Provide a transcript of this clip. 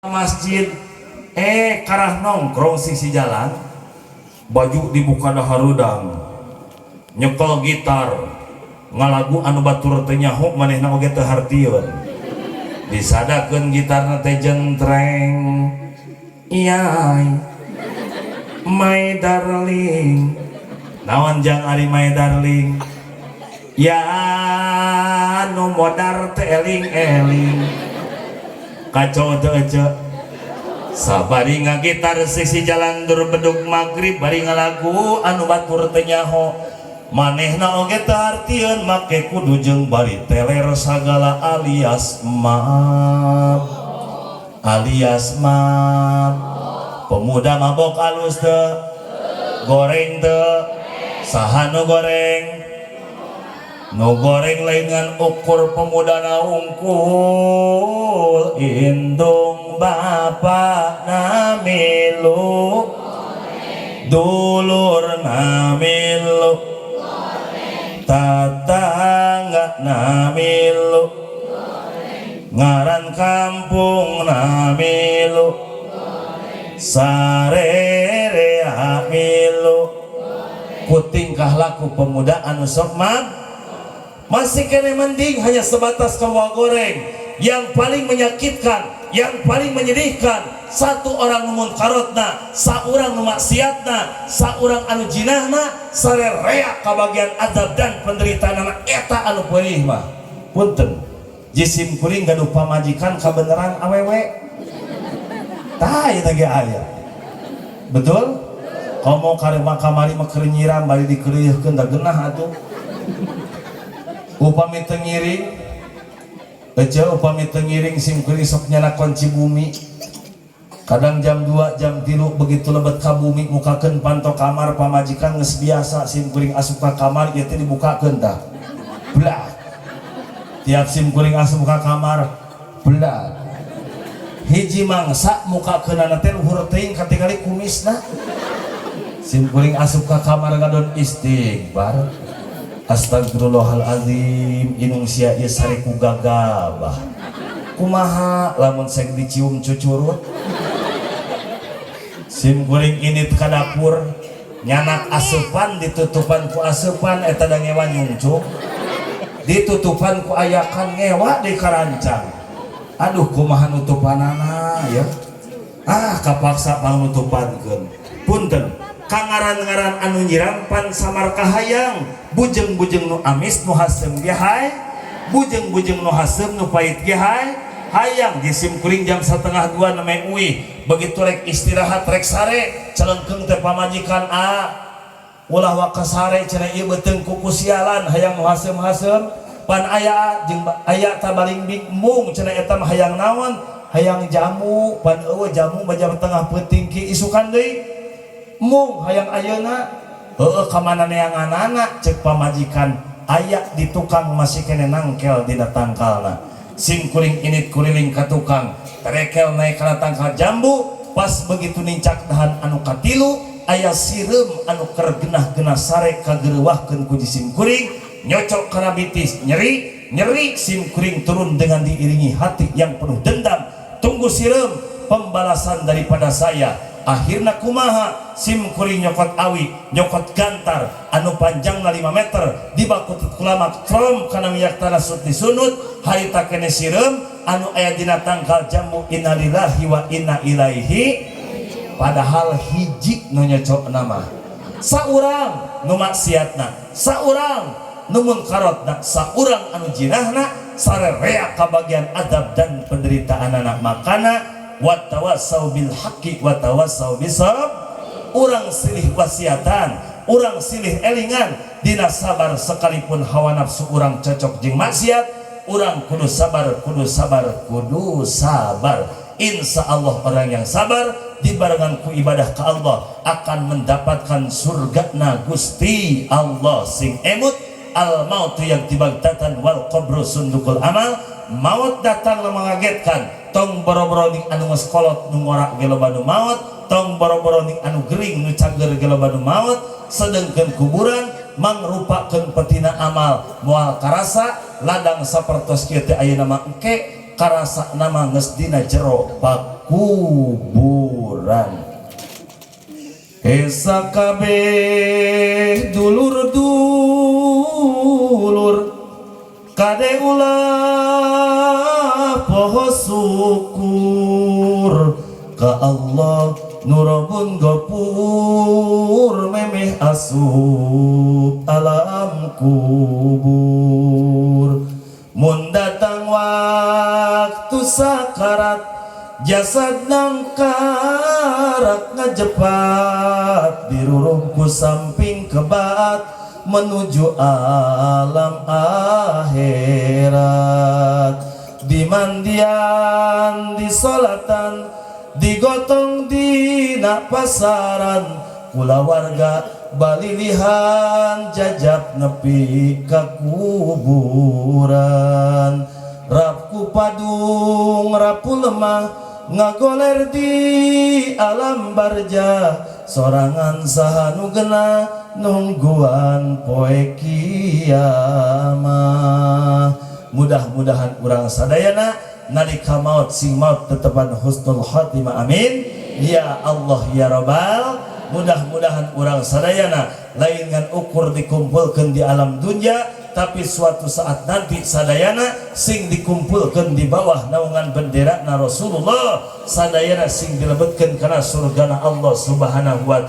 Masjid, karah nongkrong sisi jalan, baju dibuka da harudang, nyekel gitar, ngalagu anu batur teu nyaho, manehna oge teu hartieun. Disadakeun gitarna teh, jentreng, "Iyai my darling." Naon jang ari my darling? Ya nu modar teh eling-eling. Kacau teu, ece? Sabari ngagitar sisi jalan, dur beduk maghrib, bari ngalagu anu batur teu nyaho, manehna oge teu hartieun, make kudu jeung bari teler sagala alias mab, alias mab. Pemuda mabok alus teu? Goreng teu? Saha nu goreng? Nu goreng lain ngan ukur pemuda na unggul. Indung bapak na milu, dulur na milu, tatangga na milu, ngaran kampung na milu, sarerea milu ku tingkah laku pemuda anu sok mab. Masih kene mending hanya sebatas kawa goreng. Yang paling menyakitkan, yang paling menyedihkan, satu orang nu munkarotna, saurang nu maksiatna, saurang anu jinahna, sarerea kabagian azab dan penderitaan. Eta anu peurih mah. Punten, jisim kuring gaduh pamajikan kabeneran awewe. Tah, ieu ge aya, betul. Komo karema kamari mah keur nyiram bari dikeureuhkeun, da genah atuh. Upami teu ngiring, ece, upami teu ngiring, sim kuring sok nyana kunci bumi. Kadang jam 2, jam 3, begitu lebet ka bumi, mukakeun panto kamar pamajikan geus biasa sim kuring asup ka kamar ieu teh dibukakeun tah, belah. Tiap sim kuring asup ka kamar, belah. Hiji mangsa mukakeunana teh luhur teuing, katingali kumisna. Sim kuring asup ka kamar ngadon istighfar, "Astagfirullahalazim, inung sia ieu sare ku gagabah, kumaha lamun sek dicium cucurut?" Sim kuring ini ka dapur nyanak asupan, ditutupan ku asupan eta da ngewa nyungcung, ditutupan ku ayakan, ngewa di karancang. Aduh, kumaha nutupanana ya? Ah, kapaksa pangnutupankeun. Punten, kangaran-ngaran anu nyiram pan samar kahayang. Bujeng-bujeng nu amis, nu hasem ge hay, bujeng-bujeng nu hasem, nu pahit ge hay hayang. Jisim kuring jam 1.30 namanya uih. Begitu rek istirahat, rek sare, celengkeung teh pamajikan, "A, ulah waka sare," cenah, "ieu beuteung kuku sialan hayang nu hasem-hasem." "Pan aya jeung aya tabaling bing mung," cenah, "eta mah hayang naon?" "Hayang jamu." "Pan eueuh jamu mah jam tengah peuting ki." "Isukan deui." "Mung, hayang ayeuna." "Heueuh, ka mana neanganana?" cek pamajikan. Aya di tukang, masih kene nangkel dina tangkalna. Sim kuring init kuriling ka tukang, terekel naik kana tangkal jambu. Pas begitu nincak dahan anu katilu, aya sireum anu keur genah-genah sare kagerewahkeun ku jisim kuring, nyocok kana bitis, nyeri nyeri. Sim kuring turun dengan diiringi hati yang penuh dendam. Tunggu sireum, pembalasan daripada saya. Akhirnya kumaha? Sim kuring nyokot awi, nyokot gantar anu panjangna 5 meter, dibakutut kulamak trom kana minyak tanah, sut disunut. Harita kene sireum anu aya dina tangkal jambu. Innalillahi wa inna ilaihi. Padahal hiji nu nyocok nama, saurang nu maksiatna, saurang nu munkarotna, saurang anu jinahna, sarerea kabagian adab dan penderitaan anak. Makana watawasau bil haqqi watawasau bisabr. Urang silih wasiatan, urang silih elingan dina sabar. Sekalipun hawa nafsu urang cocok jeung maksiat, urang kudu sabar, kudu sabar, kudu sabar. Insya Allah orang yang sabar dibarengan ku ibadah ke Allah akan mendapatkan surga na Gusti Allah. Sing emut, al mautu ya'ti baghtatan wal qabru sundukul amal. Maut datang mengagetkan. Tong boro-boro ning anu geus kolot, nu ngora ge loba nu maut. Tong boro-boro ning anu gering, nu cager ge loba nu maut. Sedengkeun kuburan mangrupakeun petina amal. Moal karasa ladang sapertos kieu teh ayeuna mah, engke karasa nama geus dina jero pakuburan. Sakabeh dulur-dulur, kade ulah poho syukur ka Allah nu Robbun Gofur, memeh asup alam kubur. Mun datang waktu sakarat, jasad nangkarak ngajepat, diruruk ku samping kebat menuju alam akhirat. Dimandian, disolatan, digotong dina pasaran, kulawarga balilihan jajap nepi ka kuburan. Rap ku padung rapu lemah, ngagoler di alam barjah, sorangan saha nu genah nungguan poe kiamah. Mudah-mudahan urang sadayana nalika maut sing maut tetepan husnul khatimah, amin ya Allah ya Rabbal. Mudah-mudahan urang sadayana lain ngan ukur dikumpulkan di alam dunia, tapi suatu saat nanti sadayana sing dikumpulkan di bawah naungan bendera na Rasulullah, sadayana sing dilebetkan kana surgana Allah Subhanahu wa Ta'ala.